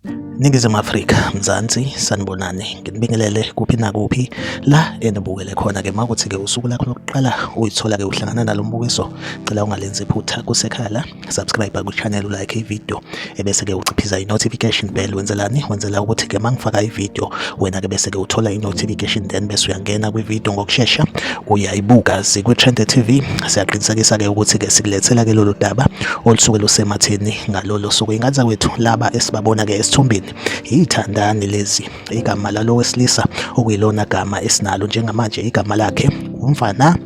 Ningizimu Afrika, Mzansi, sanibonani. Nginibingelele kuphi nakuphi la enibukele khona-ke. Uma kuthi-ke usuku lakho lokuqala uyithola-ke uhlangana nalo mbukiso, cela ungalenzi iphutha kusekhaya la, subscribe kwi-channel, ulike i-video, ebese-ke uciphiza i-notification bell. Wenzelani? Wenzela ukuthi-ke uma ngifaka i-video, wena-ke bese-ke uthola i-notification, then bese uyangena kwi-video ngokushesha uyayibuka. Zikwi-Trend TV, siyaqinisekisa-ke ukuthi-ke sikulethela-ke lolu daba olusuke lusematheni ngalolo suku. Ingane zakwethu, laba esibabona-ke esithombeni yithandani lezi. Igama lalo wesilisa okuyilona gama esinalo njengamanje, igama lakhe umfana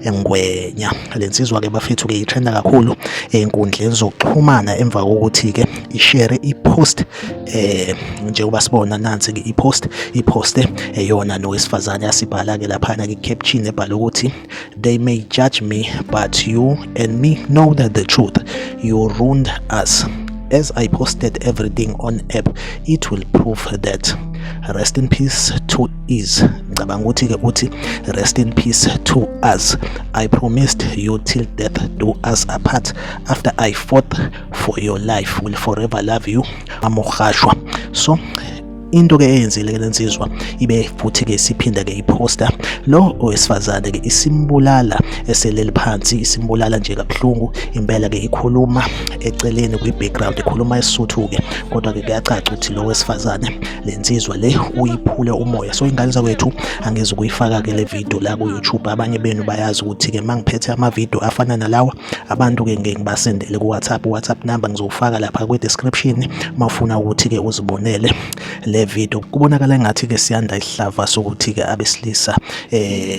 Ngwenya. Le nsizwa-ke bafethu-ke itrenda kakhulu ey'nkundleni zokuxhumana emva kokuthi-ke ishere i-post, njengoba sibona nansi-ke i-post, iposte eyona nowesifazane, yasibhala-ke laphana ke-caption ebhala ukuthi, "They may judge me, but you and me know that the truth. You ruined us. As I posted everything on app, it will prove that. Rest in peace to is." Ngicabanga ukuthi-ke uthi rest in peace to us. "I promised you till death do us apart after I fought for your life. Will forever love you, Amohashwa." So into ke eyenzile ke lensizwa ibe futhi ke siphinda ke iposta lo owesifazane ke isimbulala eseleli phansi, isimbulala nje kabuhlungu impela ke, ikhuluma eceleni kwi-background, ikhuluma isiSuthu ke, kodwa ke kuyacaca ukuthi lo wesifazane lensizwa le uyiphule umoya. So ingane zakwethu, angeze ukuyifaka ke le video la ku-YouTube. Abanye benu bayazi ukuthi ke mangiphethe ama-video afana nalawa, abantu ke ngeke ngibasendele ku-WhatsApp. WhatsApp number ngizowufaka lapha kwi-description mawufuna ukuthi ke uzibonele le video. Kubonakala engathi ke siyanda isihlava sokuthi ke abesilisa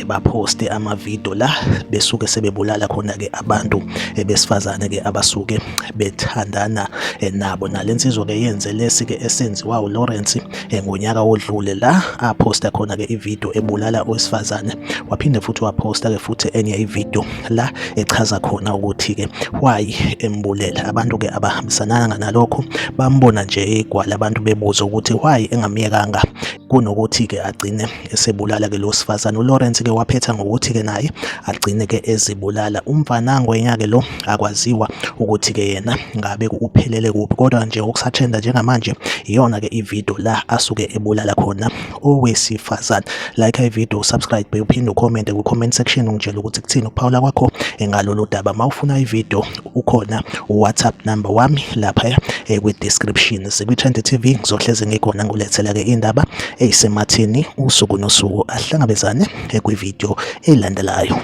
baposte ama-video la besuke sebebulala khona ke abantu besifazane ke abasuke bethandana nabo. Nalensizwa ke yenze lesi ke esenziwa uLawrence ngonyaka odlule, la aposta khona ke ivideo ebulala owesifazane, waphinde futhi waposta ke futhi enye ivideo la echaza khona ukuthi ke why embulela. Abantu ke abahambisananga nalokho, bambona nje egwala. Abantu bebuza ukuthi why engamyekanga kunokuthi ke agcine esebulala ke lo sifazane. uLawrence ke waphetha ngokuthi ke naye agcine ke ezibulala. Umfana Ngwenya ke lo akwaziwa ukuthi ke yena ngabe uphelele kuphi, kodwa nje okusatrenda njengamanje iyona ke ivideo la asuke ebulala khona owesifazane. Like ivideo, subscribe, uphinde ucomment ku-comment section, ungitshela ukuthi kuthini ukuphawula kwakho ngalolu daba. Mawufuna ivideo, ukhona uWhatsApp number wami lapha kwi-description. Sikwi-Trend TV, ngizohleze ngikhona ngulethela ke indaba eyisematheni usuku nosuku. Ahlangabezane kwivideo elandelayo.